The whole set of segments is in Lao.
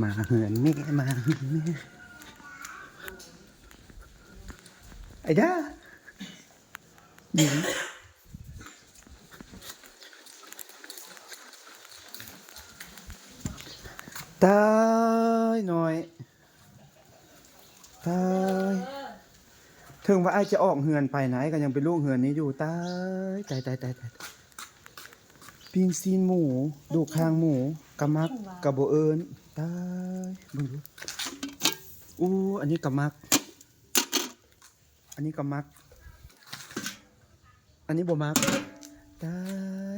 ມາເຮືອນແມ່ ມາເຮືອນແມ່ ໄອ້ດາ ຕາຍນ້ອຍ ຕາຍ ເຖິງວ່າອ້າຍຈະອອກເຮືອນໄປນະ ອ້າຍກໍຍັງເປັນລູກເຮືອນນີ້ຢູ່. ຕາຍ ຕາຍ ຕາຍ ຕາຍ ຕາຍ ປີ້ງຊີ້ນໝູ ດູກຄາງໝູ ກະໝັກ ກະບໍ່ເອີ້ນ. ຕາຍ ເບິ່ງດູ ໂອ້ ອັນນີ້ກະໝັກ ອັນນີ້ກະໝັກ ອັນນີ້ບໍ່ໝັກ. ຕາ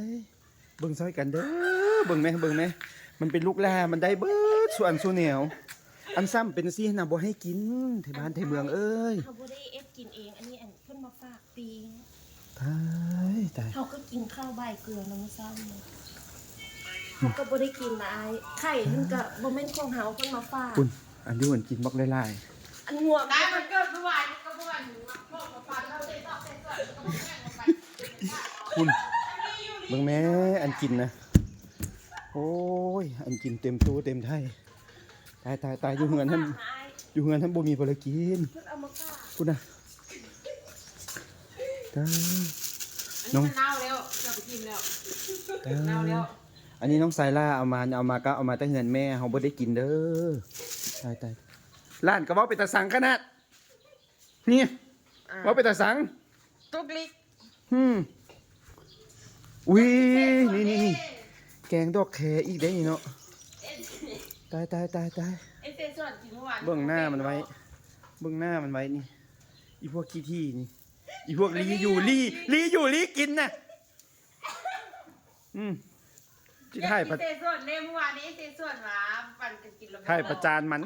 ຍ ເບິ່ງຊ່ອຍກັນເດີ ເບິ່ງແມ ເບິ່ງແມ ມັນເປັນລູກຫຼ້າ ມັນໄດ້ເບິດສູ່ອັນສູ່ແນວ. ອັນຊ້ຳເປັນຊີ້ນະ ບໍ່ໃຫ້ກິນ ໄທບ້ານໄທເມືອງເອີຍ. ເຮົາບໍ່ໄດ້ເຮັດກິນເອງ ອັນນີ້ອັນເພິ່ນມາຝາກປີ້ງ. ຕາຍ ຕາຍ ເຮົາກໍກິນເຂົ້າບ່າຍເກືອນຳມື້ເຊົ້ານີ້ ເຮົາກໍບໍ່ໄດ້ກິນລະອ້າຍ. ໄຂ່ຫັ້ນກໍບໍ່ແມ່ນຂອງເຮົາ ເພິ່ນມາຝາກ. ພຸ້ນ ອັນຢູ່ອັນກິນບັກຫຼາຍໆ ອັນງົວ ໄດ້ ມັນເກີດເມື່ອວານນີ້ກໍບໍ່ອັນ ພວກມາປານເຮົາເດ້ ຊອກເດ້ ຊອກ ກໍບໍ່ແມ່ນ ພຸ້ນ ເບິ່ງແມ້ ອັນກິນນະ ໂອ້ຍ ອັນກິນເຕັມຕູ້ເຕັມໄຖ. ຕາຍ ຕາຍ ຕາຍ ຢູ່ເຮືອນຫັ້ນ ຢູ່ເຮືອນຫັ້ນບໍ່ມີຜູ້ໃດກິນ. ເພິ່ນເອົາມາຝາກ ພຸ້ນນະ ຕາຍ ອັນນີ້ມັນເນົ່າແລ້ວ ເຈົ້າໄປຖິ້ມແລ້ວ ຕາຍ ເນົ່າແລ້ວ. ອັນນີ້ນ້ອງຊາຍລາເອົາມາ ເອົາມາກໍເອົາມາແຕ່ເຮືອນແມ່ ເຮົາບໍ່ໄດ້ກິນເດີ. ຕາຍ ຕາຍ ຫຼານກໍເວົ້າເປັນຕາສັງຂະໜາດ. ນີ້ ອ່າ ເວົ້າເປັນຕາສັງ ຕຸກລິກ ອືມ ອຸ້ຍ ນີ້ໆໆ ແກງດອກແຄອີກໄດ໋ນີ້ເນາະ. ຕາຍໆໆໆ ເອັນເຕສວນກິນເມື່ອວານ ເບິ່ງໜ້າມັນໄວ້ ເບິ່ງໜ້າມັນໄວ້ນີ້ ອີພວກຂີ້ຖີ່ນີ້ ອີພວກລີຢູ່ລີ ລີຢູ່ລີກິນນະ. ອືມ ຊິຖ່າຍປະ ເສສວນເດ້ ເມື່ອວານນີ້ເສສວນວ່າປັນກັນກິນແລ້ວ ຖ່າຍປະຈານມັນ.